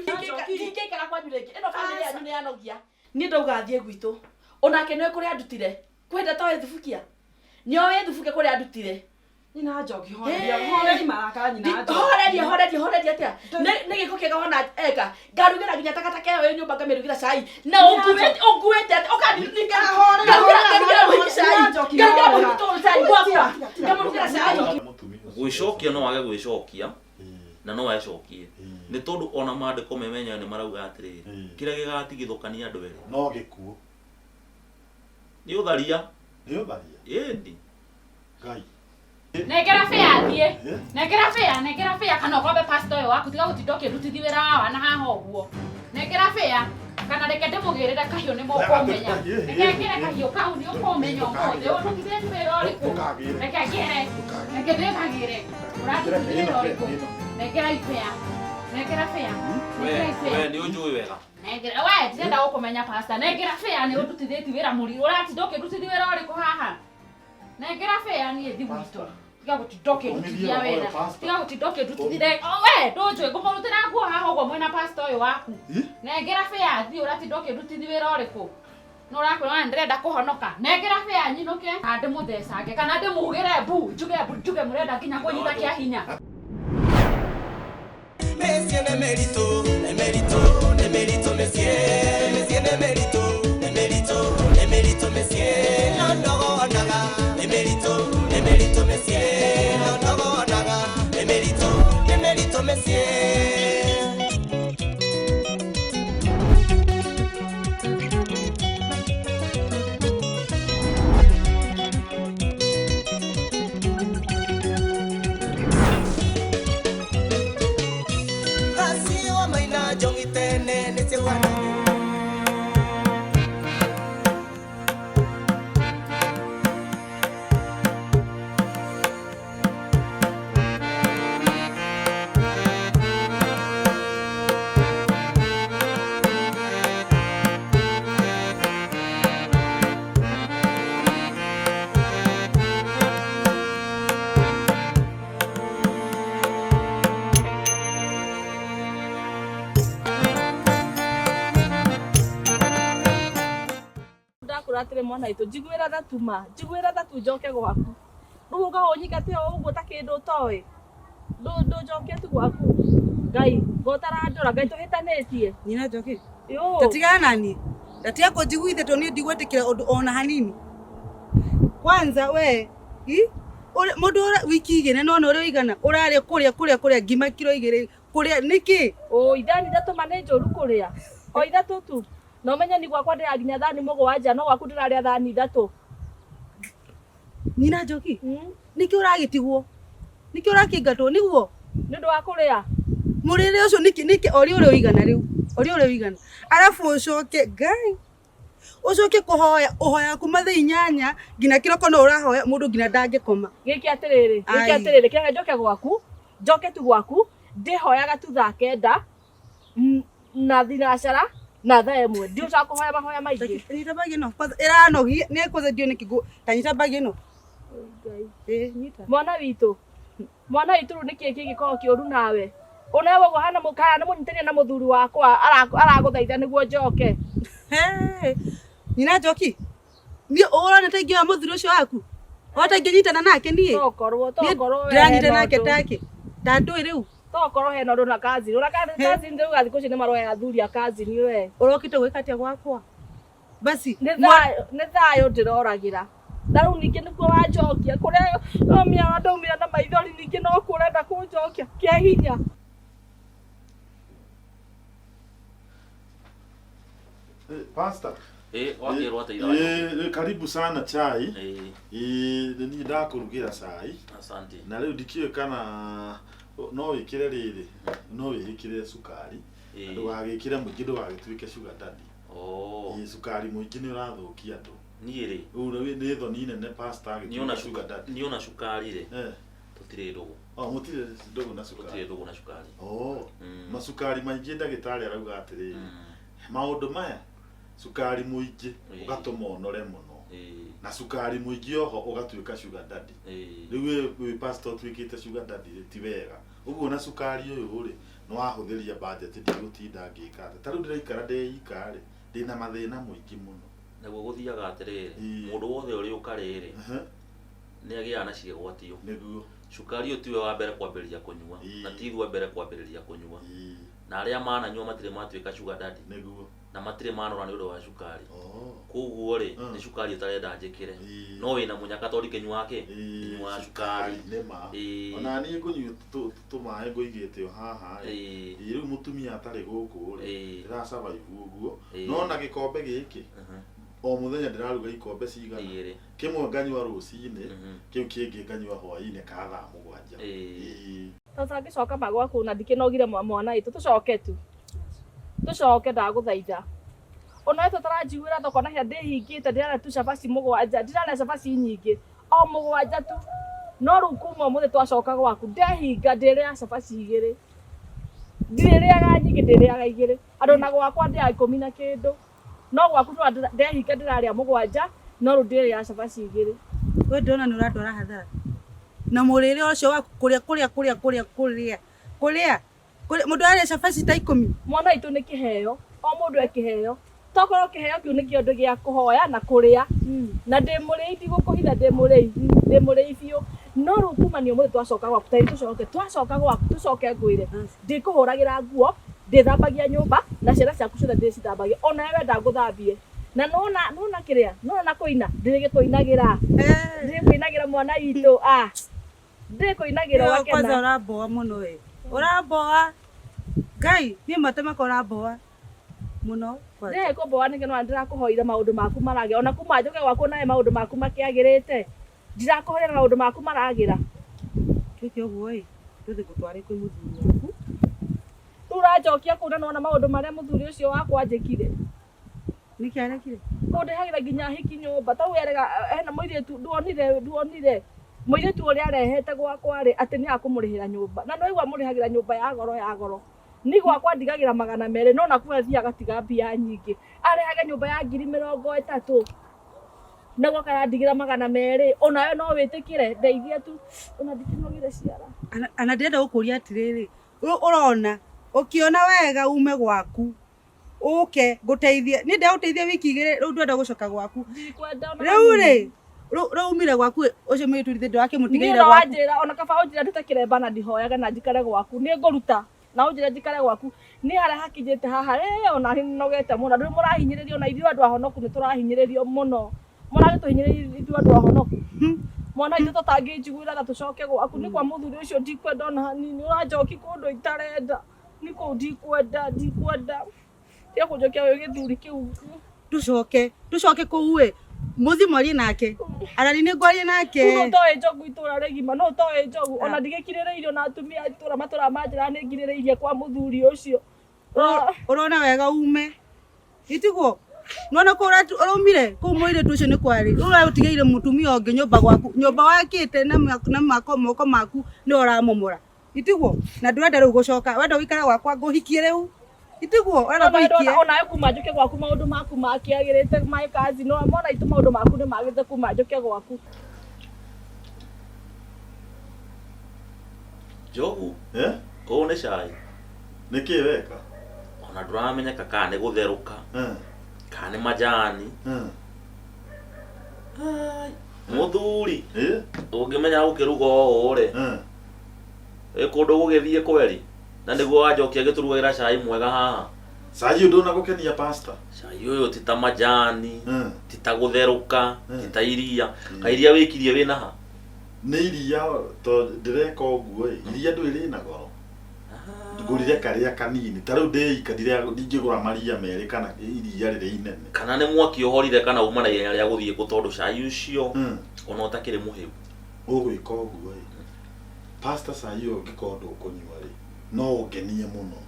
Ndingĩikara kwanyu rĩngĩ. Ĩno bamĩrĩ yanyu nĩ yanogia. Niĩ ndauga thiĩ gwitũ. Onake nĩoĩ kũrĩa andutire. Kwĩ ndeto thubukia. Nĩoĩ thubukia kũrĩa andutire. Nyina Njoki, horeria, horeria marakara nyina Njoki. Horeria, horeria, horeria atĩa? Nĩ gĩko kĩega wona eka. Ngarugĩra nginya takataka ĩyo ĩ nyũmba ngamĩrugĩra cai. Na ũnguĩte, ũnguĩte atĩa? Ũkandirika. Ngarugĩra, ngarugĩra mũhiki cai. Ngarugĩra mũhiki tũ cai gwakwa. Ngamũrugĩra cai. Gwĩcokia no wage gwĩcokia na no ecokie nĩ tondũ ona maandĩko me menyewe nĩ marauga atĩrĩrĩ, kĩrĩa gĩgatigithũkania andũ erĩ no gĩkuũ. Nĩ ũtharia. Nĩ ũtharia. Ĩni. Ngai. Nengera bĩa thiĩ. Nengera bĩa, nengera bĩa kana ũkombe pastor ũyũ waku tiga gũtinda ũkĩndutithia wĩra wa wana haha ũguo. Nengera bĩa kana reke ndĩmũgĩrĩre kahiũ nĩ mũkũmenya. Reke ngĩre kahiũ kau nĩ ũkũmenya ũmũthĩ. Ũndutithĩtie wĩra ũrĩkũ? Reke ngĩre. Reke ndĩkagĩre. Ũrandutithia wĩra ũrĩkũ? Nengera ibĩa. Nengera bĩa. We Nengera ibĩa. we nĩ ũnjũĩ wega. Nengera we ndirenda gũkũmenya pastor. Nengera bĩa nĩ ũndutithĩtie wĩra mũritũ. Ũratinda ũkĩndutithia wĩra ũrĩkũ haha? Nengera bĩa niĩ thi gwitũ. Tiga gũtinda ũkĩndutithia wĩra. Tiga gũtinda ũkĩndutithia. O we ndũnjũĩ ngũmũrutĩra nguo haha ũguo mwĩna pastor ũyũ waku. Nengera bĩa thiĩ ũratinda ũkĩndutithia wĩra ũrĩkũ? Nĩ ũrakwĩra ona ndĩrenda kũhonoka. Nengera bĩa nyinũke. Kana ndĩmũthecange kana ndĩmugĩre mbu njuge mbu njuge mũrenda nginya kũnyita kĩa hinya. Mĩciĩ nĩ mĩritũ, nĩ mĩritũ, nĩ mĩritũ mĩciĩ. Mĩciĩ nĩ mĩritũ, nĩ mĩritũ, nĩ mĩritũ mĩciĩ. No ndogonaga, nĩ mĩritũ, nĩ mĩritũ mĩciĩ. No ndogonaga, nĩ mĩritũ, nĩ mĩritũ mĩciĩ. Asiwa maina njongi tene nĩ ciaguanaga. Ndakũra atĩrĩ mwana witũ, njiguĩra tha tu ma, njiguĩra tha tu njoke gwaku. Rĩu ũka ũnyingate o ũguo ta kĩndũ ũtoĩ. Ndũnjokie tu gwaku. Ngai, ngotarandora, Ngai tũhĩtanĩtie. Nyina Njoki. Yũ. Tatigana nani. Tatiga kũnjiguithia tondũ niĩ ndigwĩtĩkĩra ũndũ ona hanini. Kwanza we, i? Mũndũ ũrĩa wiki igĩrĩ nona ũrĩa ũigana, ũrarĩa kũrĩa kũrĩa kũrĩa ngima kiro igĩrĩ kũrĩa nĩkĩ? Ũ, ithani ithatũ ma nĩ njũru kũrĩa. O ithatũ tu. Na ũmenye ni gwakwa ndĩra nginya thani mũgwanja, no gwaku ndĩrarĩa thani ithatũ. Nyina Njoki, nĩkĩ ũragĩtigwo? Nĩkĩ ũrakĩingatwo nĩguo? Nĩ ũndũ wa kũrĩa. Mũrĩre ũcio nĩkĩ nĩkĩ ori ũrĩa ũigana rĩu? Ori ũrĩa ũigana. Arabu ũcoke Ngai. Ũcoke kũhoya, ũhoya kuma thaa inyanya nginya kĩroko no ũrahoya mũndũ nginya ndangĩkoma. Gĩke atĩrĩrĩ, gĩke Ai. atĩrĩrĩ, kĩreke njoke gwaku, njoke tu gwaku, ndĩhoyaga tu thaa kenda, na thinacara, na thaa ĩmwe. Ndiũcoka kũhoya mahoya maingĩ. Nyita bagi ĩno, kwanza ĩranogia, nĩ kwanza ndiũ nĩkĩ ngũ, ta nyita bagi ĩno. Ĩ, nyita. Mwana witũ, mwana witũ rĩu nĩkĩ kĩngĩkorwo kĩũru nawe? Ũnawe ũguo hana kana nĩ mũnyitania na mũthuri wakwa aragũthaitha nĩguo njoke. Hey, Nyina Njoki, niĩ ũrona ta ingĩoya mũthuri ũcio waku? Ũrona ta ingĩnyitana nake niĩ? Tokorwo, Niĩ tokorwo we ndĩranyitana hena nake ũndũ. take. Ta ndũĩ rĩu. Tokorwo hena ũndũ na cousin. Ũrĩa cousin rĩu thikũ ici nĩ maroya athuri a cousin we. Ũrokĩte gwĩka atĩa gwakwa? Basi, Nĩ thayũ, nĩ thayũ ndĩroragĩra. Na rĩu ningĩ nĩkuo wanjokia. Kũrĩa nomia ndaumire na maithori ningĩ no kuo ũrenda kũnjokia kĩa hinya. Pastor. Wakĩrwo atĩa ithe wa Njoki? Karibu sana chai. Nĩ niĩ ndakũrugĩra cai. Asante. Na rĩu ndikĩũĩ kana no wĩkĩre rĩrĩ, no wĩkĩre cukari. Ndũgagĩkĩre mũingĩ ndũgagĩtuĩke sugar daddy. Cukari mũingĩ nĩ ũrathũkia andũ. Niĩ rĩ. Rĩu nĩ thoni nene pastor agĩtuĩka sugar daddy. Niĩ ona cukari rĩ. Tũtirĩ ndũgũ. Oh, mũtirĩ ndũgũ na cukari. Tũtirĩ ndũgũ na cukari. Macukari maingĩ ndagĩtarĩ arauga atĩrĩrĩ. Maũndũ maya cukari mũingĩ ũgatũma ũnore mũno. Na cukari mũingĩ oho ũgatuĩka sugar daddy. Rĩu wĩ pastor ũtuĩkĩte sugar daddy rĩ, ti wega. Ũguo na cukari ũyũ rĩ, Nĩ wahũthĩria budget ndigũtinda ngĩka atĩ. Ta rĩu ndĩraikara ndĩ ika rĩ, ndĩna mathĩna mũingĩ mũno. Naguo gũthiaga atĩrĩrĩ, Ĩĩ. mũndũ wothe ũrĩ ũka rĩrĩ, nĩ agĩaga na ciĩgwatio. Nĩguo. Cukari ũyũ tiwe wa mbere kwambĩrĩria kũnyua, na ti ithuĩ a mbere kwambĩrĩria kũnyua. Na arĩa mananyua matirĩ matuĩka sugar daddy. Nĩguo. Na matirĩ manora nĩ ũndũ wa cukari. Koguo rĩ, nĩ cukari ũtarenda njĩkĩre. No wĩna mũnyaka tondũ ndikĩnyuaga kĩ? Ndinyuaga cukari. Nĩ ma. Ona niĩ ngũnyua tũmaĩ ngũigĩte o haha ĩ. Rĩu mũtumia atarĩ gũkũ rĩ, ndĩra survive ũguo. No na gĩkombe gĩkĩ, o mũthenya ndĩraruga ikombe cigana? Kĩmwe nganyua rũcinĩ, kĩu kĩngĩ nganyua hwainĩ ka thaa mũgwanja. Tũtangĩcoka ma gwaku na ndikĩnogire mwana witũ, tũcoke tu. Tũcoke ndagũthaitha. Ona we tũtaranjiguĩra thoko na hĩa ndĩhingĩte ndĩrarĩa tu cabaci mũgwanja, ndirarĩa cabaci nyingĩ, o mũgwanja tu. No rĩu kuma ũmũthĩ twacoka gwaku, ndehinga ndĩrĩaga cabaci igĩrĩ. Ndirĩrĩaga nyingĩ ndĩrĩaga igĩrĩ. Andũ na gwakwa ndĩaga ikũmi na kĩndũ. No gwaku ndehinga ndĩrarĩa mũgwanja, no rĩu ndĩrĩaga cabaci igĩrĩ. We ndĩrona nĩ ũrandwara hathara. Na mũrĩre ũcio waku kũrĩa kũrĩa kũrĩa kũrĩa kũrĩa kũrĩa kũrĩa mũndũ ararĩa cabaci ta ikũmi. Mwana witũ nĩ kĩheo, o mũndũ e kĩheo. Tokorwo kĩheo kĩu nĩkĩo ũndũ gĩa kũhoya na kũrĩa. Na ndĩ mũrĩi ndigũkũhitha ndĩ mũrĩi, ndĩ mũrĩi biũ. No rĩu kumania ũmũthĩ twacoka gwaku, ta tũcoke, twacoka gwaku tũcoke ngwĩre, ndĩkũhũragĩra nguo, ndĩthambagia nyũmba, na ciana ciaku ciothe ndĩcithambagia, ona we wenda ngũthambie. Na nona nona kĩrĩa, nona na kũina, ndĩrĩgĩkũinagĩra. Ndĩrĩkũinagĩra mwana witũ, ah. Ndĩrĩkũinagĩra ũgakena. Kwanza ũramboa mũno we. Ũramboa. Ngai, niĩ mata makwa ũramboa mũno. Ndĩrĩ kũmboa nĩkĩ no ndĩrakũhoire maũndũ maku maragĩra. Ona kuma njũke gwaku nawe maũndũ maku makĩagĩrĩte. Ndirakũhoire maũndũ maku maragĩra. Twĩke ũguo ĩ, tũthiĩ ngũtware kwĩ mũthuri waku. Rĩu ũranjokia kũu na nĩwona maũndũ marĩa mũthuri ũcio wakwa anjĩkire. Nĩkĩ arekire? Kũndehagĩra nginya hiki nyũmba. Ta rĩu erega hena mũirĩtu nduonire nduonire. Mũirĩtu ũrĩa arehete gwakwa rĩ, atĩ nĩ akũmũrĩhĩra nyũmba. Na nĩwaigua amũrĩhagĩra nyũmba ya goro ya goro. Niĩ gwakwa ndigagĩra 200, no nakuo athiaga agatiga mbia nyingĩ. Arehage nyũmba ya ngiri mĩrongo ĩtatũ. Na gwakwa arandigĩra 200. Onawe no wĩtĩkĩre, ndeithia tu. Ona ndikĩnogire ciara. Ana ndĩrenda gũkũria atĩrĩrĩ, ũrona, ũkĩona wega ume gwaku. Ũke ngũteithie. Niĩ ndagũteithia wiki igĩrĩ, rĩu ndĩrenda gũcoka gwaku. Ndikwenda ona Rĩu hanini. rĩ, rĩu umire gwaku, ũcio mũirĩtu githĩ ndũrakĩmũtigĩire Niĩ no gwaku? wanjĩra, ona kaba ũnjĩre ndute kĩremba na ndihoyage na njikare gwaku. Nĩ ngũruta. Na ũnjĩre njikare gwaku. Niĩ harĩa hakinyĩte haha, ona nĩnogete mũno. Andũ nĩmũrahinyĩrĩrio, ona ithuĩ andũ ahonoku nĩtũrahinyĩrĩrio mũno. Mũragĩtũhinyĩrĩria ithuĩ andũ ahonoku. Mwana witũ tũtangĩnjiguĩra tha tũcoke gwaku. Nĩ kwa mũthuri ũcio ndikwenda ona hanini. Ũranjoki kũndũ itarenda. Nĩ kũu ndikwenda, ndikwenda. Tiga kũnjokia wĩ gĩthuri kĩu. Tũcoke, tũcoke kũu ĩ. Mũthiĩ mwarie nake. Arani nĩ ngwaria nake. No ũtoĩ njogu itũra rĩgima, no ũtoĩ njogu. Ona ndigĩkirĩrĩirio na atumia a itũra matũraga manjĩraga nĩ ngirĩrĩirie kwa mũthuri ũcio. Ũrona wega ume. Itiguo? Nĩwona kũu ũraumire? Kũu mũirĩtu ũcio nĩ kwarĩ. Rĩu ũratigĩire mũtumia ũngĩ nyũmba gwaku. Nyũmba wakĩte na moko maku nĩwe ũramomora. Itiguo? Na ndũrenda rĩu gũcoka. Wenda gũikara gwakwa ngũhikie rĩu. Itiguo? Ũrenda ngũhikie? Ona we kuma njũke gwaku maũndũ maku makĩagĩrĩte my cousin. No mwana itũ maũndũ maku nĩ magĩrĩte kuma njũke gwaku. Njogu? Ũũ nĩ cai? Nĩkĩ weka? Ona ndũramenyeka kana nĩ gũtherũka, kana nĩ majani. Mũthuri, ũngĩmenya gũkĩruga ũũ rĩ, ĩ kũndũ gũgĩthiĩ kweri, na nĩguo wanjokia gĩtũrugagĩra cai mwega haha. Cai ũyũ ndũnagũkenia pastor? Cai ũyũ ti ta majani, ti ta gũtherũka, ti ta iria. Ka iria wĩkirie wĩna ha? Nĩ iria to ndĩreka ũguo ĩ, iria ndũĩ rĩna goro. Ngũrire karĩa kanini, ta rĩu ndĩika ndingĩgũra maria merĩ kana iria rĩrĩa inene. Kana nĩ mwaki ũhorire kana uma na ihenya rĩa gũthiĩ kũ tondũ cai ũcio ona ũtakĩrĩ mũhĩu. Ũgwĩka ũguo ĩ, pastor cai ũyũ ũngĩkorwo ndũkũnyua rĩ, no ũngenie mũno.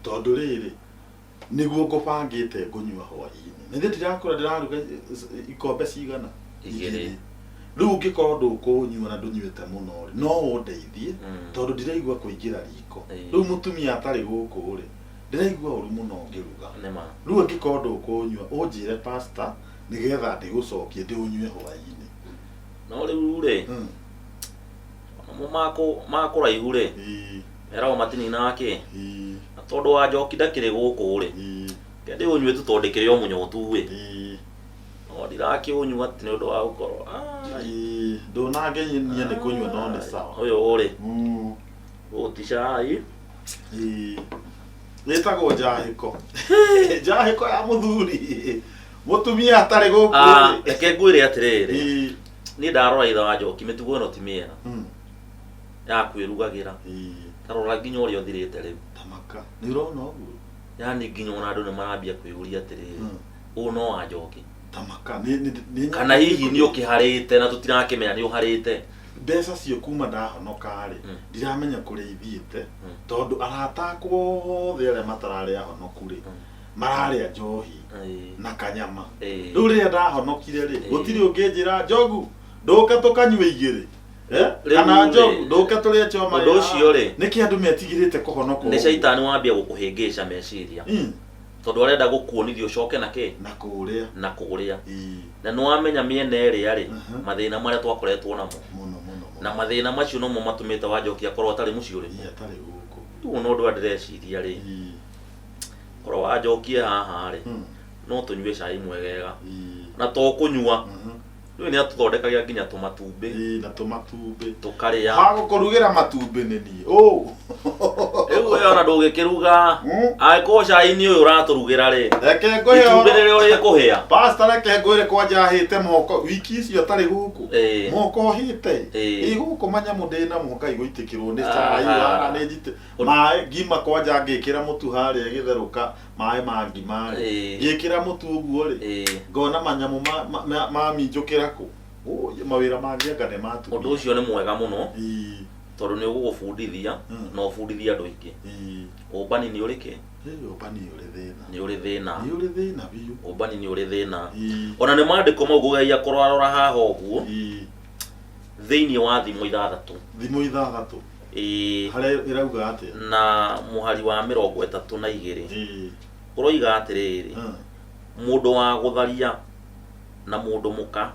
Tondũ rĩrĩ, nĩguo ngũbangĩte ngũnyua hwaĩ-inĩ. Na ithuĩ ndirakũra ndĩraruga ikombe cigana? Igĩrĩ. Rĩu ũngĩkorwo ndũkũnyua na ndũnyuĩte mũno rĩ, no ũndeithie, tondũ ndiraigua kũingĩra riko. Rĩu mũtumia atarĩ gũkũ rĩ, ndĩraigua ũru mũno ngĩruga. Nĩma. Rĩu angĩkorwo ndũkũnyua, ũnjĩre pastor, nĩgetha ndĩgũcokie ndĩũnyue hwaĩ-inĩ. No rĩu rĩ, onamo makũraihu rĩ, Meragwo matininaga kĩ? Ĩĩ. Na tondũ wa njoki ndakĩrĩ gũkũ rĩ, Ĩĩ. reke ndĩũnyue tu tondũ ndĩkĩrĩ o mũnyotu ĩ. Ĩĩ. No ndirakĩũnyua atĩ nĩ ũndũ wa gũkorwo ai. Ĩĩ. Ndũnangenia nĩ kũnyua no nĩ sawa. Ũyũ rĩ, ũyũ ti cai. Ĩĩ. Ĩtagwo njahĩko. Njahĩko ya mũthuri. Mũtumia atarĩ gũkũ Ah, rĩ. reke ngwĩre atĩrĩrĩ, Ĩĩ. niĩ ndarora ithe wa njoki mĩtugo ĩno ti mĩega ya kwĩrugagĩra. Ĩĩ. Ta rora nginya ũrĩa ũthirĩte rĩu. Tamaka. Nĩ ũrona ũguo? Yaani nginya ona andũ nĩ marambia kwĩyũria atĩrĩrĩ, ũyũ no wa njoki. Tamaka. Nĩ nĩ nĩ Kana hihi nĩ ũkĩharĩte na tũtirakĩmenya nĩ ũharĩte. Mbeca cio kuma ndahonoka rĩ, ndiramenya kũrĩa ithiĩte, tondũ arata akwa othe arĩa matararĩ ahonoku rĩ, mararĩa njohi na kanyama. Rĩu rĩrĩa ndahonokire rĩ, gũtirĩ ũngĩnjĩra Njogu ndũke tũkanyue igĩrĩ. Eh? Rĩu Kana rĩ, Njogu ndũke tũrĩe choma. Ũndũ ũcio rĩ, Nĩkĩ andũ metigĩrĩte kũhonoka nĩ ũguo? caitani wambia gũkũhĩngĩca meciria. Tondũ arenda gũkuonithia ũcoke na kĩ? Na kũrĩa. Na kũrĩa. Na nĩ wamenya mĩena ĩrĩa rĩ, mathĩna marĩa twakoretwo namo. Mũno mũno. Na mathĩna macio nomo matũmĩte Wanjoki akorwo atarĩ mũciĩ ũrĩkũ? Atarĩ gũkũ. Rĩu ona ũndũ ũrĩa ndĩreciria rĩ, korwo Wanjoki e haha rĩ, no tũnyue cai mwegega. Na to kũnyua, Rĩu nĩ atũthondekagĩra nginya tũmatumbĩ. Ĩĩ na tũmatumbĩ. Tũkarĩa. Ha gũkũrugĩra matumbĩ nĩ niĩ. Ũ. Rĩu we ona ndũgĩkĩruga. Angĩkorwo cai-inĩ ũyũ ũratũrugĩra rĩ. Reke ngũhe Itumbĩ rĩrĩa ũrĩkũhĩa. Pastor reke ngwĩre kwanja hĩte moko wiki icio atarĩ gũkũ. Moko hĩte. Ĩ gũkũ manyamũ ndĩnamo Ngai gũitĩkĩrwo nĩ cai haha nĩ njitĩ. Maĩ ngima kwanja ngĩkĩra mũtu harĩa ĩgĩtherũka maĩ ma ngima rĩ. Ngĩkĩra mũtu ũguo rĩ. Ngona manyamũ maminjũkĩra kũ. Ũĩ mawĩra mangĩ anga nĩ ma atumia. Ũndũ ũcio nĩ mwega mũno tondũ nĩ ũgũgũbundithia na ũbundithie andũ aingĩ. Ũmbani nĩ ũrĩ kĩ? Ũmbani ũrĩ thĩna. Nĩ ũrĩ thĩna. Nĩ ũrĩ thĩna biũ. Ũmbani nĩ ũrĩ thĩna. Ona nĩ maandĩko mau ngũgeria kũrorarora haha ũguo thĩinĩ wa thimo ithathatũ. Thimo ithathatũ. Ĩĩ. Harĩa ĩrauga atĩa? Na mũhari wa 32. Ũroiga atĩrĩrĩ, mũndũ wa gũtharia na mũndũ mũka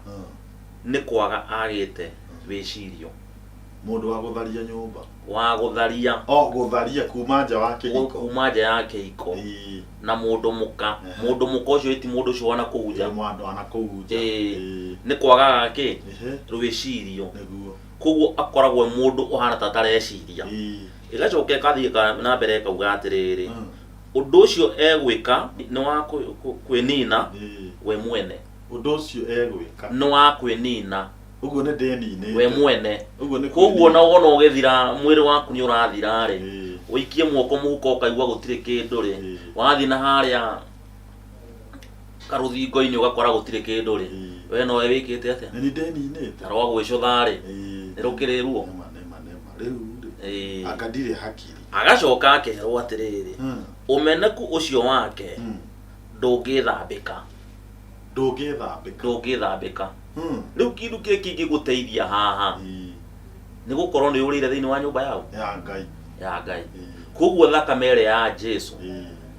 nĩ kwaga agĩte wĩcirio. Mũndũ wa gũtharia nyũmba. Wa gũtharia. O gũtharia kuma nja wa kĩhiko. Kuma nja ya kĩhiko. Na mũndũ mũka. Mũndũ mũka ũcio ti mũndũ ũcio wa nakũu nja. Mũndũ wa nakũu nja. Nĩ kwagaga kĩ? Rwĩcirio. Koguo akoragwo e mũndũ ũhana ta atareciria. Ĩgacoka ĩkathiĩ na mbere ĩkauga atĩrĩrĩ, ũndũ ũcio egwĩka nĩ wa kwĩnina we mwene. Ũndũ ũcio egwĩka. Nĩ wa kwĩnina. Ũguo nĩ ndeninĩte. We mwene. Ũguo nĩ Koguo ona wona ũgĩthira mwĩrĩ waku nĩ ũrathira rĩ, ũikie moko mũhuko ũkaigua gũtirĩ kĩndũ rĩ, wathiĩ na harĩa karũthingo-inĩ ũgakora gũtirĩ kĩndũ rĩ, we nowe wĩkĩte atĩa? Nĩ ndeninĩte. Ta rwa gwĩcũtha rĩ, nĩ rũkĩrĩ ruo. Nĩma nĩma nĩma. Rĩu rĩ, anga ndirĩ hakiri. Agacoka akerwo atĩrĩrĩ, ũmeneku ũcio wake ndũngĩthambĩka. Ndũngĩthambĩka. Ndũngĩthambĩka. Rĩu kĩndũ kĩrĩa kĩngĩgũteithia haha nĩ gũkorwo nĩ ũrĩire thĩinĩ wa nyũmba yao ya Ngai. Ya Ngai. Koguo thakame ĩrĩa ya Jesu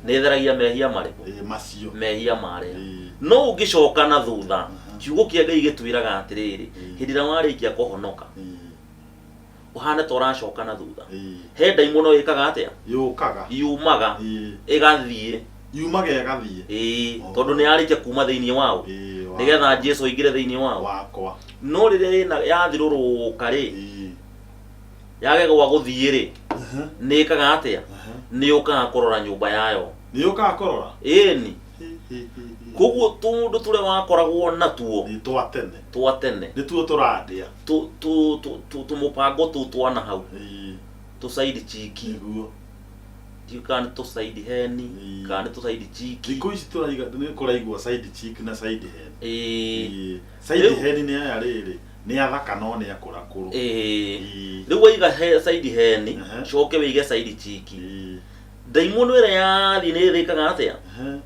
nĩ ĩtheragia mehia marĩkũ? Macio. Mehia marĩa. No ũngĩcoka na thutha, kiugo kĩa Ngai gĩtwĩraga atĩrĩrĩ, hĩndĩ ĩrĩa warĩkia kũhonoka, ũhane ta ũracoka na thutha. He ndaimono ĩkaga atĩa? Yũkaga. Yumaga ĩgathiĩ. Yumaga ĩgathiĩ. Ĩĩ, tondũ nĩ yarĩkia kuma thĩinĩ wao. Nĩgetha Jesu aingĩre thĩinĩ wao. Wakwa. No rĩrĩa ĩna yathirũrũka rĩ, yage gwa gũthiĩ rĩ, nĩ ĩkaga atĩa? Nĩ yũkaga kũrora nyũmba yayo. Nĩ yũkaga kũrora? Ĩni. Koguo tũũndũ tũrĩa wakoragwo natuo Nĩ twa tene. Twa tene. Nĩtuo tũrandĩa. Tũmũbango tũu twa na hau. Tũ side chick. Nĩguo. Ndiũĩ kana nĩ tũ side hen kana nĩ tũ side chick. Thikũ ici tũraiga nĩ kũraigua side chick na side hen. Ĩĩ. Side hen nĩ aya rĩrĩ, nĩ athaka no nĩ akũrakũrũ. Ĩĩ. Rĩu waiga side hen, coke wĩige side chick. Ndaimono ĩrĩa yathiĩ nĩ ĩthĩkaga atĩa?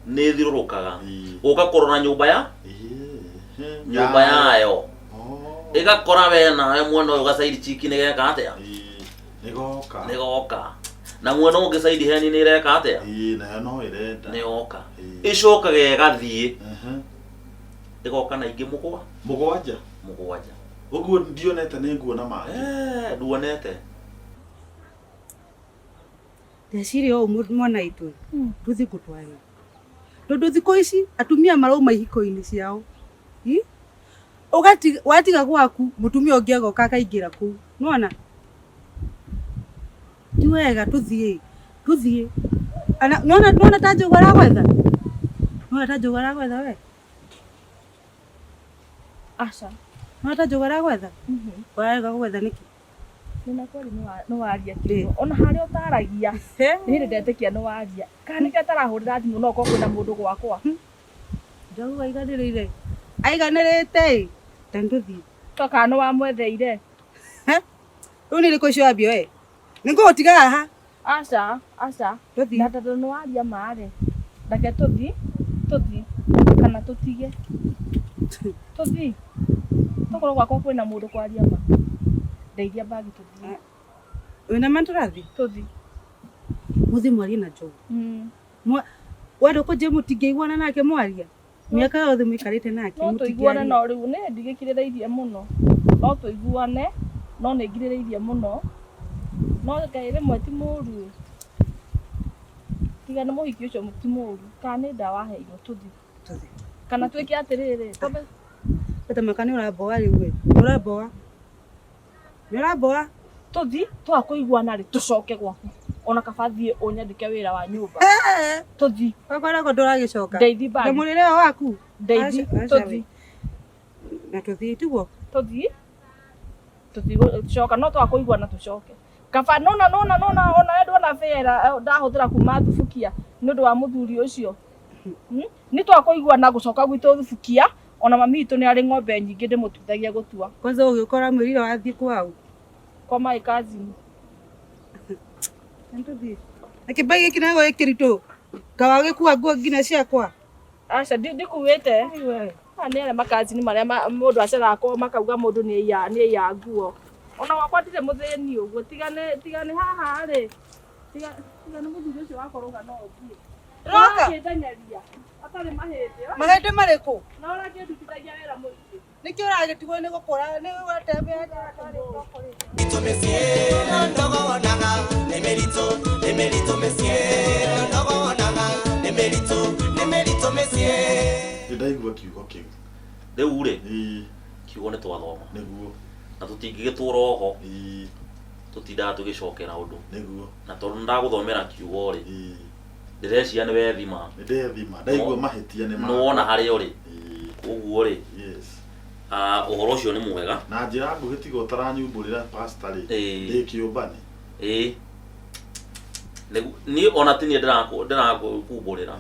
Nĩ ĩthirũrũkaga. Gũka kũrora nyũmba ya nyũmba yayo. Ĩgakora we nawe mwena ũyũ ga side chick nĩ geka atĩa? Nĩgoka. Nĩgoka. Na mwena ũngĩ side hen nĩ ĩreka atĩa? Ĩĩ, nayo no ĩrenda. Nĩyoka. Ĩcokaga ĩgathiĩ. Ĩgoka na ingĩ mũgwa. Mũgwanja? Mũgwanja. Ũguo ndionete nĩ nguona mangĩ. Eh, nduonete. Ndeciria ũũ mwana witũ ndũthiĩ ngũtware. Tondũ thikũ ici atumia marauma ihiko-inĩ ciao. Ũgatiga watiga gwaku mũtumia ũngĩ agoka akaingĩra kũu. Nĩwona? Ti wega tũthiĩ tũthiĩ. Nĩwona nĩwona ta Njogu aragwetha? Nĩwona ta Njogu aragwetha we? Aca. Nĩwona ta Njogu aragwetha? Ararega gũgwetha nĩkĩ? Nĩ kweli nĩ waria kiugo ona harĩa ũtaragia nĩ hĩndĩ ndetĩkia nĩ waria kana nĩkĩo atarahũrĩra thimũ no ũkorwo kwĩna mũndũ gwakwa. Njogu aiganĩrĩire aiganĩrĩte ĩ ta nĩtũthiĩ. To kana nĩ wamwetheire. Rĩu nĩ irĩkũ icio wambia we? Nĩ ngũgũtiga haha. Aca aca. Tũthiĩ. Na tondũ nĩ waria ma rĩ, reke tũthiĩ tũthiĩ kana tũtige. Tũthiĩ. Tokorwo gwakwa kwĩna mũndũ kwaria ma. Ndeithia bag tũthiĩ. Wĩna ma nĩtũrathiĩ? Tũthiĩ. Mũthiĩ mwarie na Njogu. We ndũkũnjĩra mũtingĩiguana nake mwaria? Mĩaka yothe mũikarĩte nake No tũiguane mũtingĩaria. no rĩu nĩ ndigĩkirĩrĩirie mũno. No tũiguane no nĩ ngirĩrĩirie mũno. No Ngai rĩmwe ti mũru. Tiga nĩ mũhiki ũcio ti mũru. Kana nĩ ndawa aheirwo tũthiĩ. Tũthiĩ. Kana twĩke atĩrĩrĩ, twambe Gatama nĩ ũramboa rĩu we. Nĩ ũramboa. Nĩ ũramboa. Tũthiĩ twaga kũiguana rĩ tũcoke gwaku. Ona kaba thiĩ ũnyandĩke wĩra wa nyũmba. Tũthiĩ. Gwakwa nako ndũragĩcoka. Ndeithie bag. Na mũrĩre ũyũ waku. Ndeithie Aca, aca tũthiĩ. we. Na tũthiĩ tiguo? Tũthiĩ. Tũtigũcoka no twaga kũiguana tũcoke. Kaba nona nona nona ona we ndwona bera ndahũthĩra kuma thubukia nĩ ũndũ wa mũthuri ũcio. Nĩ twaga kũiguana gũcoka gwitũ thubukia ona mami witũ nĩ arĩ ng'ombe nyingĩ ndĩmũteithagia gũtua. Kwanza ũgĩũka ũramwĩrire wathiĩ kwao? Kwa my cousin. Nĩtũthiĩ. Na kĩmba gĩkĩ nago gĩ kĩritũ. Kawa gĩkua nguo nginya ciakwa. Aca ndikuĩte. Aya nĩ arĩa makazini marĩa mũndũ aceraga kwao makauga mũndũ nĩ aiya nguo. Ona gwakwa ndirĩ mũthĩni ũguo tiga nĩ haha rĩ. Tiga nĩ mũthuri ũcio wakwa no ũthiĩ. Roka. Ũrakĩndenyeria atarĩ mahĩndĩ. Mahĩndĩ marĩkũ? Na ũrakĩndutithagia wĩra mũingĩ. Nĩkĩo ũragĩtigwo nĩ gũkũra nĩ watembea Nĩ ndaigua kiugo kĩu. Rĩu rĩ, kiugo nĩ twathoma. Nĩguo. Na tũtingĩgĩtũra oho. Tũtindaga tũgĩcokera ũndũ. Nĩguo. Na tondũ nĩ ndagũthomera kiugo rĩ, ndĩreciria nĩ wethima. Nĩ ndethima. Ndaigua mahĩtia nĩ Nĩ wona harĩa ũrĩ. Koguo rĩ, Yes. ũhoro ũcio nĩ mwega. Na njĩra nguhĩ tiga ũtaranyumbũrĩra pastor rĩ, ndĩ kĩũmbani. Ĩĩ. Niĩ ona ti niĩ ndĩrakumbũrĩra.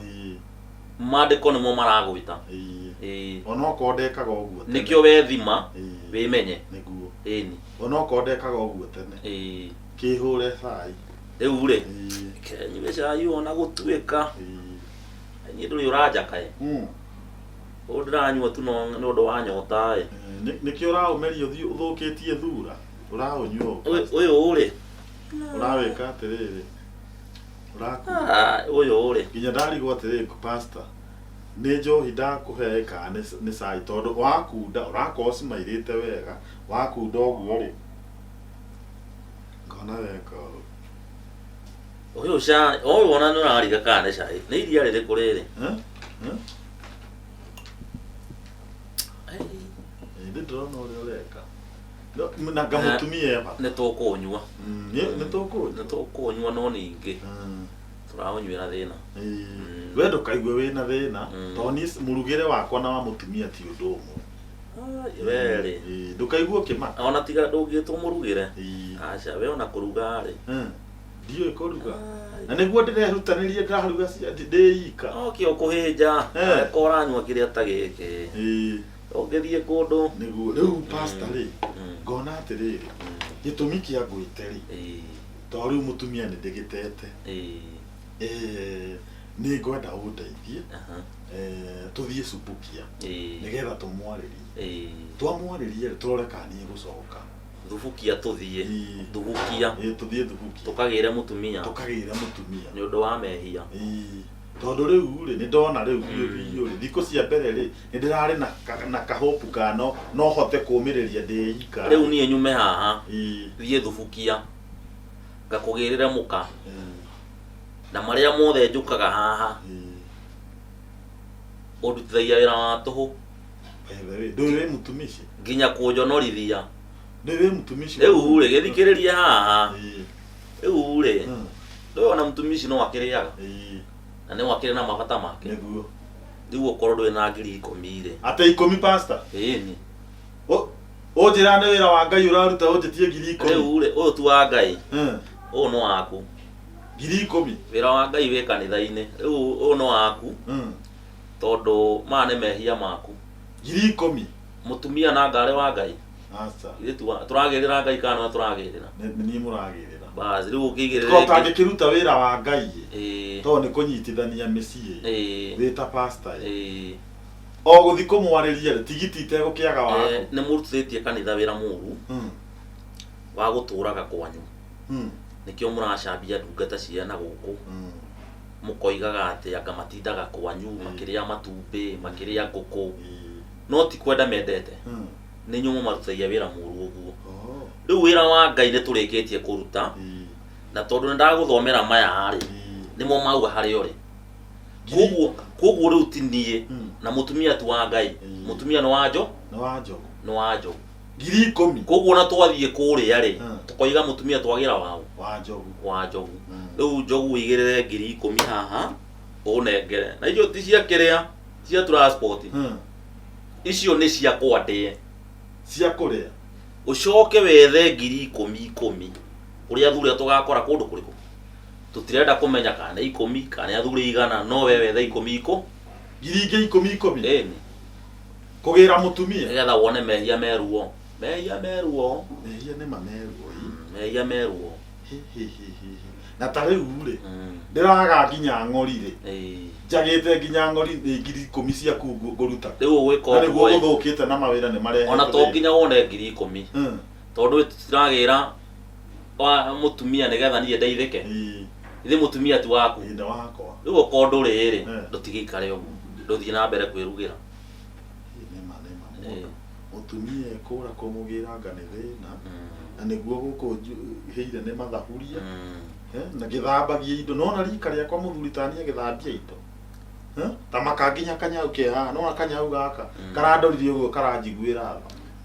Maandĩko nĩmo maragwĩta. Ĩĩ. Onokorwo ndekaga ũguo tene. Nĩkĩo wethima wĩmenye. Nĩguo. Ĩni. Onokorwo ndekaga ũguo tene. Ĩĩ. Kĩhũre cai. Rĩu rĩ, reke nyue cai ona gũtuĩka. Niĩ ndũrĩ ũranjaka ĩ. Ũũ ndĩranyua tu no nĩ ũndũ wa nyota ĩ. Nĩkĩo ũraũmeria ũthiĩ ũthũkĩtie thura. Ũraũnyua ũũ. Ũyũ rĩ. Ũrawĩka atĩrĩrĩ. Ũrakua. Ũyũ rĩ. Nginya ndarigwo atĩrĩrĩ pastor. Nĩ njohi ndakũhe kana nĩ cai tondũ wakunda ũrakorwo ũcimairĩte wega wakunda ũguo rĩ ngona weka ũũ. Ũyũ cai, ũyũ ona nĩ ũrariga kana nĩ cai. Nĩ iria rĩrĩkũ rĩrĩ? Ĩndĩ ndĩrona ũrĩa ũreka. Na ngamũtumia eba. Nĩ tũkũnyua. Nĩ tũkũnyua. Nĩ tũkũnyua no ningĩ tũraũnyuĩra thĩna. We ndũkaigue wĩna thĩna tondũ niĩ mũrugĩre wakwa na wa mũtumia ti ũndũ ũmwe. We rĩ. Ndũkaigue ũkĩmaka. Ona tiga ndũngĩtwo mũrugĩre. Aca we ona kũruga rĩ. Ndiũĩ kũruga. Na nĩguo ndĩrerutanĩria ndĩraruga ndĩ ika. Oke ũkũhĩnja. Ko ũranyua kĩrĩa ta gĩkĩ. Ũngĩthiĩ kũndũ. Nĩguo rĩu pastor rĩ ngona atĩrĩrĩ gĩtũmi kĩa ngwĩte rĩ tondũ rĩu mũtumia nĩ ndĩgĩtete. Nĩ ngwenda ũndeithie tũthiĩ Subukia nĩgetha tũmwarĩrie. Twamwarĩrie rĩ tũrore kana nĩ egũcoka. Thubukia tũthiĩ. Thubukia. Tũthiĩ Thubukia. Tũkagĩre mũtumia. Tũkagĩre mũtumia. Nĩ ũndũ wa mehia. Tondũ rĩu rĩ nĩ ndona rĩu biũ biũ rĩ thikũ cia mbere rĩ nĩ ndĩrarĩ na kahopu ka no hote kũũmĩrĩria ndĩ ika. Rĩu niĩ nyume haha thiĩ Thubukia ngakũgĩrĩre mũka. Na marĩa mothe njũkaga haha ũndutithagia wĩra wa tũhũ. By the way, ndũĩ wĩ mũtumishi? Nginya kũnjonorithia. Ndũĩ wĩ mũtumishi? Rĩu rĩ, gĩthikĩrĩrie haha. Ĩĩ. Rĩu rĩ, ndũĩ ona mũtumishi no akĩrĩaga. Ĩĩ. Na no akĩrĩ na mabata make. Nĩguo. Rĩu okorwo ndũrĩ na 10,000 rĩ. Atĩ ikũmi pastor? Ĩni. Ũnjĩra nĩ wĩra wa Ngai ũraruta ũnjĩtie 10,000. Rĩu rĩ, ũyũ ti wa Ngai. Ũyũ nĩ waku. 10,000. Wĩra wa Ngai wĩ kanitha-inĩ. Rĩu ũyũ nĩ waku. Tondũ maya nĩ mehia maku. 10,000. Mũtumia na ngarĩ wa Ngai. Aca. Ithuĩ tũragĩrĩra Ngai kana nĩwe tũragĩrĩra? Nĩ niĩ mũragĩrĩra. Bas, rĩu ũkĩigĩrĩra Ko ĩngĩ. ũtangĩkĩruta wĩra wa Ngai ĩ. Ĩĩ. Tondũ nĩ kũnyitithania mĩciĩ ĩ. Ĩĩ. Wĩ ta pastor ĩ. Ĩĩ. O gũthiĩ kũmwarĩria rĩ, tigiti itegũkĩaga waku. Nĩ mũrutithĩtie kanitha wĩra mũru wa gũtũraga kwanyu. Nĩkĩo mũracambia ndungata cia na gũkũ. Mũkoigaga atĩ anga matindaga kwanyu makĩrĩa matumbĩ, makĩrĩa ngũkũ. No ti kwenda mendete. Nĩ inyuĩ mũmarutithagia wĩra mũru ũguo. Rĩu wĩra wa Ngai nĩ tũrĩkĩtie kũruta, na tondũ nĩ ndagũthomera maya rĩ, nĩmo mauga harĩa ũrĩ. Koguo koguo rĩu ti niĩ na mũtumia ti wa Ngai, mũtumia nĩ wa njo, Nĩ wa njogu. nĩ wa njogu. 10,000. Koguo ona twathiĩ kũrĩa rĩ, tũkoiga mũtumia twagĩra waũ? Wa njogu. Wa njogu. Rĩu njogu ũigĩrĩre 10,000 haha, ũnengere. Na icio ti cia kĩrĩa, cia transport. Icio nĩ cia kwandĩe. Cia kũrĩa. Ũcoke wethe 10,000 ikũmi. Kũrĩ athuri arĩa tũgakora kũndũ kũrĩkũ? Tũtirenda kũmenya kana nĩ ikũmi, kana nĩ athuri igana, no we wethe ikũmi ikũ. Ngiri ingĩ ikũmi ikũmi? Ĩni. Kũgĩra mũtumia? Nĩgetha wone mehia me ruo. Mehia me ruo. Mehia nĩ ma me ruo ĩ. Mehia me ruo. Hi, hi, hi, hi, hi. Na ta rĩu rĩ, ndĩraga nginya ng'ori rĩ. Njagĩte nginya ng'ori nĩ 10,000 ciaku ngũruta. Rĩu ũgwĩka Na nĩguo ũguo ĩ. gũthũkĩte na mawĩra nĩ marehete Ona to thĩna. nginya wone 10,000. Tondũ tũtiragĩra wa mũtumia nĩgetha niĩ ndeithĩke. Githĩ mũtumia ti waku? Nĩ wakwa. Rĩu okorwo ndũrĩ rĩ, ndũtigĩikare ũguo. Ndũthiĩ na mbere kwĩrugĩra. Nĩma, nĩma. Mũtumia ekũra kũmũgĩra anga nĩ thĩna. Na nĩguo gũkũ hĩire nĩ mathaburia. Na ngĩthambagia indo. Nĩwona rika rĩakwa mũthuri ta niĩ agĩthambia indo. Ta maka nginya kanyau ke haha. Nĩwona kanyau gaka? Karandorire ũguo karanjiguĩra tha.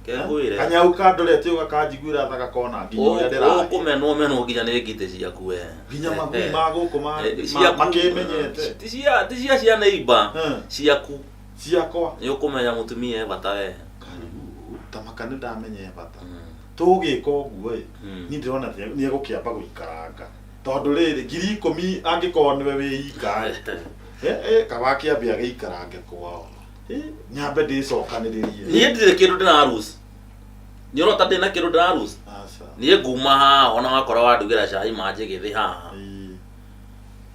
Kengwĩre. Kanyau kandorete ũguo gakanjiguĩra tha gakona nginya ũrĩa ndĩrarĩa. Ũkũmenwo menwo nginya nĩ ngitĩ ciaku we. Nginya magui ma gũkũ Ciaku. makĩmenyete. Ti cia ti cia cia neighbor. Ciaku. Ciakwa. Nĩ ũkũmenya mũtumia e bata we. Ta maka nĩ ndamenya e bata. Tũgĩka ũguo ĩ, niĩ ndĩrona nĩ egũkĩamba gũikaranga. Tondũ rĩrĩ, 10,000 angĩkorwo nĩwe wĩ ika ĩ, kaba akĩambe agĩikarange kwao. Nyambe ndĩcokanĩrĩrie. Niĩ ndirĩ kĩndũ ndĩra lose. Nĩ ũrona ta ndĩ na kĩndũ ndĩra lose? Aca. Niĩ nguma haha ona wakora wandugĩra cai manjĩgĩthĩ haha.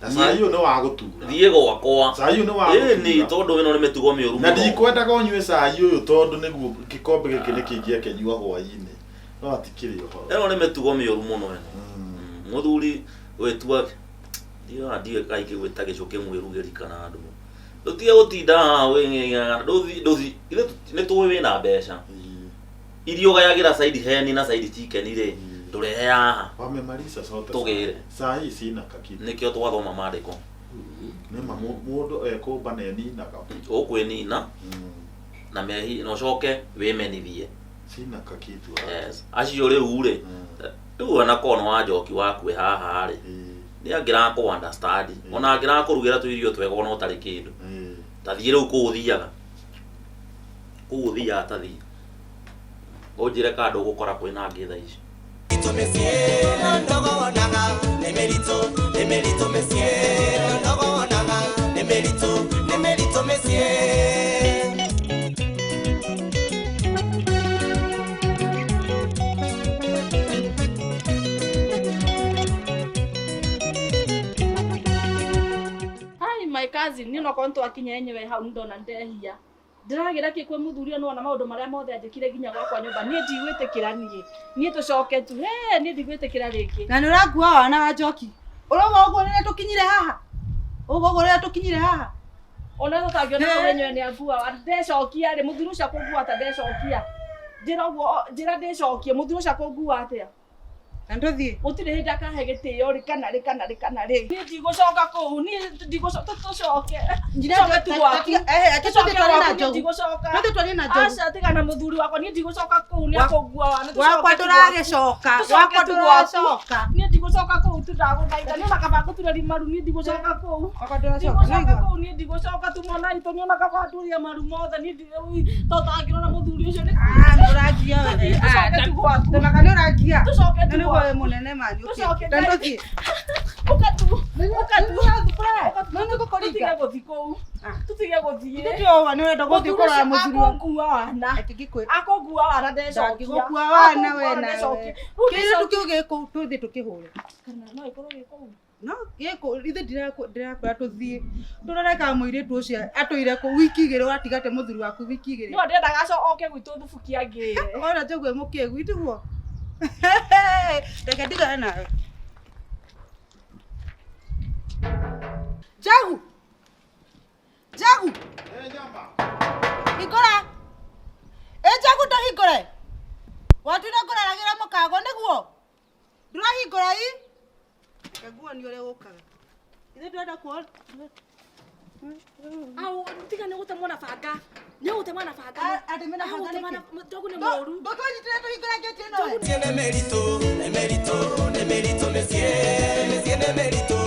Na cai ũyũ nĩ wa gũtura. Thiĩ gwakwa. Cai ũyũ nĩ wa Ĩni gũtura. tondũ ĩno nĩ mĩtugo mĩũru Na mũno. ndikwendaga ũnyue cai ũyũ tondũ nĩguo gĩkombe gĩkĩ nĩ kĩngĩakĩnyua hwaĩ-inĩ. No hatikĩrĩ ũhoro. Ĩno nĩ mĩtugo mĩũru mũno ĩno. Mũthuri gwĩtua ndiũĩ ndiũĩ kaingĩ gwĩta gĩcũkĩ mwĩrugĩri kana andũ. Ndũtige gũtinda haha wĩng'eng'ana ndũthi ndũthi ithuĩ nĩ tũĩ wĩna mbeca. Iria ũgayagĩra side heni na side chicken rĩ, ndũrehe haha. Wamemaliza sote. Tũgĩre. Saa hii sina kakitu. Nĩkĩo twathoma maandĩko. Nĩma mũndũ ekũmba na eninaga. Ũkwĩnina na mehi na ũcoke wĩmenithie. Sina kakitu. Yes. Acio rĩu rĩ, rĩu ona korwo nĩ wa njoki waku wĩ haha rĩ, nĩ angĩrakũ understand. Ona angĩrakũrugĩra tũirio twega ona ũtarĩ kĩndũ. Ta thiĩ rĩu kũu ũthiaga. Kũu ũthiaga ta thiĩ. Ũnjĩre kana ndũgũkora kwĩna angĩ thaa ici. Hi my cousin, niĩ onokorwo nĩtwakinya enyewe hau nĩndona ndehia. Ndĩragĩra kĩ kwĩ mũthuri ũyũ nĩwona maũndũ marĩa mothe anjĩkire nginya gwakwa nyũmba. Niĩ ndigwĩtĩkĩra niĩ. Niĩ tũcoke tu. He, niĩ ndigwĩtĩkĩra rĩngĩ. Na nĩ ũrakua wana wa njoki. Ũrauga ũguo rĩrĩa tũkinyire haha? Ũguo ũguo rĩrĩa tũkinyire haha? Ona tũtangĩona hau enyewe nĩ angua. Ndecokia rĩ, mũthuri ũcio akũngua ata ndecokia? Njĩra ũguo, njĩra ndĩcokie, mũthuri ũcio akũngua atĩa? Na ndũthiĩ. Gũtirĩ hĩndĩ akahe gĩtĩo rĩ kana rĩ kana rĩ kana rĩ. Niĩ ndigũcoka kũu, niĩ ndigũcoka, tũcoke. Tũcoke tu gwaku. Tũcoke gwaku, niĩ ndigũcoka. Tũthiĩ twarie na njogu. Aca tiga na mũthuri wakwa, niĩ ndigũcoka kũu, nĩ akũngua wana. Wakwa ndũragĩcoka. Tũcoke Wakwa tu gwaku. ndũracoka. Niĩ ndigũcoka kũu tu ndagũthaitha, niĩ ona kaba ngũturĩria maru, niĩ ndigũcoka kũu. Wakwa ndũracoka. Ndigũcoka Nĩwaigua? kũu, niĩ ndigũcoka tu mwana witũ, niĩ ona kaba ndurie maru mothe, niĩ to tangĩrora mũthuri ũcio nĩ Ah, nĩũrangia we. Tũcoke tu gwaku. Ndamaka nĩũrangia. Tũcoke Na tu nĩguo gwaku. wĩ mũnene mani. Tũcoke Na ndũthiĩ. Ũka tu, ũka tu. Ũka tu. No nĩngũkũringa. Tũtige gũthiĩ kũu. Ah. Tũtige gũthiĩ. Ithe tiũa nĩũrenda gũthiĩ Mũthuri kũrora ũcio mũthuri waku. akũngua wana. Ati ngĩkwĩra. Akũngua wana ndecokia. Ndangĩgũkua wana Akũngua we wana nawe. ndecokia. Rĩu Kĩrĩa ndecokia. kĩu gĩkũ tũthiĩ tũkĩhũre. Kana no ĩkorwo gĩ kũu. No gĩkũ ithe ndĩrakwĩra tũthiĩ. Tũrore kana mũirĩtu ũcio atũire kũ wiki igĩrĩ watigate mũthuri waku wiki igĩrĩ. Nĩwe ndĩrendaga oke gwitũ thubuki angĩre. Ona njogu ĩ mũkĩgu itiguo. Reke ndigane nawe. Njagu. Njagu. Eh, nyama. Hingũra. Ĩ Njagu ndũhingũre. Watũire ngũraragĩra mũkago nĩguo. Ndũrahingũra ĩ. Reke nguonie ũrĩa gũkaga. Ithe ndĩrenda kuona. Au tiga nĩ gũtemwo na banga. Nĩ gũtemwo na banga. Atĩ mena banga Agũtema nĩkĩ? na njogu nĩ mũũru. Ndũkũnyitĩre tũhingũre ngĩti ĩno we. Mĩciĩ nĩ mĩritũ, nĩ mĩritũ, nĩ mĩritũ mĩciĩ, mĩciĩ nĩ mĩritũ,